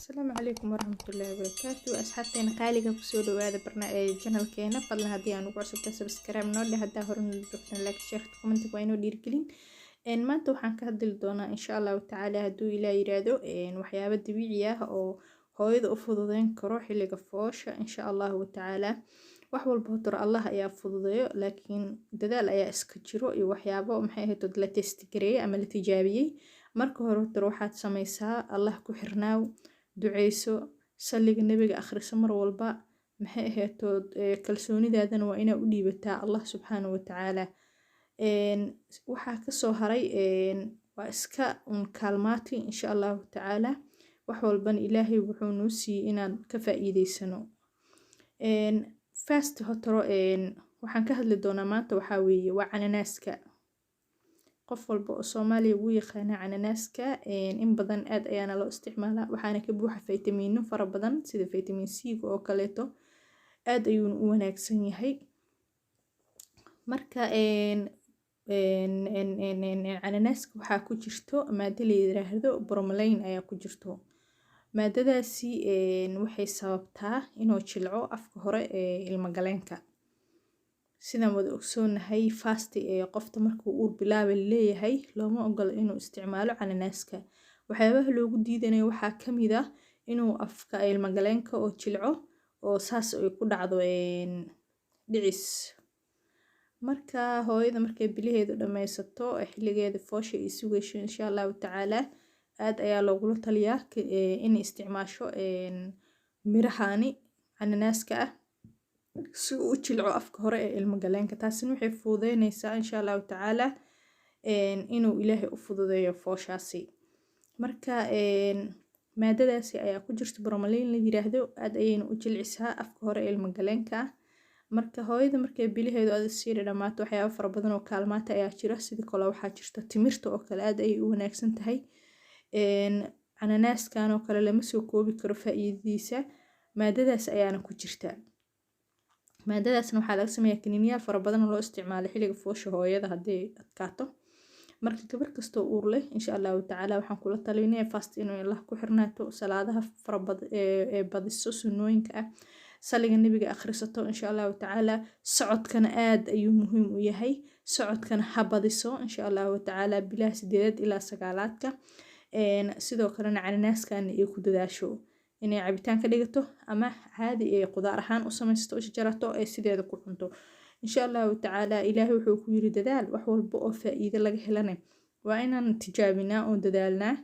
Asalaamu calaykum waraxmatullaahi wabarakaatu. Asxaabteena qaaliga, kusoo dhawaada channelkeena. Fadlan haddii aan ugu cusubta, subscribe noo dheh. Haddaa hore noo joogtaan, like, share, comment waa inoo dhiirgelin. Maanta waxaan ka hadli doonaa, insha Allahu tacaala, hadduu Ilaah yiraahdo, waxyaabo dabiici ah oo hooyada u fududeyn karo xilliga foosha, insha Allahu tacaala. Wax walba hotoro Allah ayaa fududeeyo, laakiin dadaal ayaa iska jiro iyo waxyaabo, maxay ahayd, la test gareeyay ama la tijaabiyey. Marka hore hotoro waxaad sameysaa: Allah ku xirnaaw, duceyso, salliga Nebiga akhriso mar walba. Maxay ahayd, kalsoonidaadana waa inaa u dhiibataa Allah subxaana wa tacaala. Waxaa kasoo haray waa iska un kaalmaati, insha Allahu tacaala. Wax walbana Ilaahay wuxuu noo siiyey inaan ka faa'iideysano. First hotoro waxaan ka hadli doonaa maanta waxaa weeye waa cananaaska. Qof walba oo Soomaaliya wuu yaqaanaa cananaaska. In badan aad ayaana loo isticmaalaa, waxaana ka buuxa faytamiino fara badan, sida vitamin C-ga oo kaleeto. Aad ayuuna u wanaagsan yahay. Marka cananaaska waxaa ku jirto maado la yiraahdo bromelain ayaa ku jirto. Maadadaasi waxay sababtaa inuu jilco afka hore ee ilmagaleenka. Sidaan wada ogsoonahay, first ee qofta markuu uur bilaaba leeyahay looma ogola inuu isticmaalo cananaaska. Waxyaabaha loogu diidanayo waxaa kamid ah inuu afka ilmagaleenka oo jilco oo saas ay ku dhacdo dhicis. Marka hooyada markay bilaheedu dhammaysato, xilligeeda foosha ay sugayso, insha Allahu tacaala, aad ayaa loogula taliyaa inay isticmaasho mirahani cananaaska ah si uu u jilco afka hore ee ilmagaleenka. Taasina waxay fududeynaysaa, insha Allahu tacaala, inuu Ilaahay u fududeeyo fooshaasi. Marka maadadaasi ayaa ku jirta, bromelain la yiraahdo, aad ayayna u jilcisaa afka hore ee ilma galeenka. Marka hooyada markay bilaheedu aad sii dhamaato, waxyaabo fara badan oo kaalmaata ayaa jira. Sidoo kale waxaa jirta timirta oo kale, aad ayay u wanaagsan tahay. Cananaaskan oo kale lama soo koobi karo faa'iidadiisa. Maadadaas ayaana ku jirta. Maadadaasna waxaa laga sameeyaa kaniiniyaal fara badan oo loo isticmaalo xilliga foosha hooyada haddii adkaato. Marka gabar kastoo uur leh, insha Allahu tacaala, waxaan kula talinaya first inuu Allah ku xirnaato, salaadaha farabad ee badiso, sunnooyinka ah, saliga Nebiga akhrisato, insha Allahu tacaala. Socodkana aad ayuu muhiim u yahay. Socodkana ha badiso, insha Allahu tacaala, bilaha sideedaad ilaa sagaalaadka. Sidoo kalena cananaaskana ay ku dadaasho inay cabitaan ka dhigato ama caadi ay qudaar ahaan u samaysato, u jarato, ee sideeda ku cunto, insha Allahu tacaala. Ilaahay wuxuu ku yiri dadaal. Wax walba oo faa'iido laga helana waa inaan tijaabinaa oo dadaalnaa.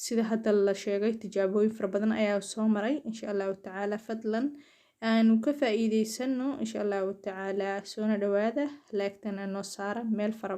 Sida hadda la sheegay, tijaabooyin fara badan ayaa soo maray, insha Allahu tacaala. Fadlan aanu ka faa'iideysano, insha Allahu tacaala. Soona dhawaada, like-tana noo saara meel fara.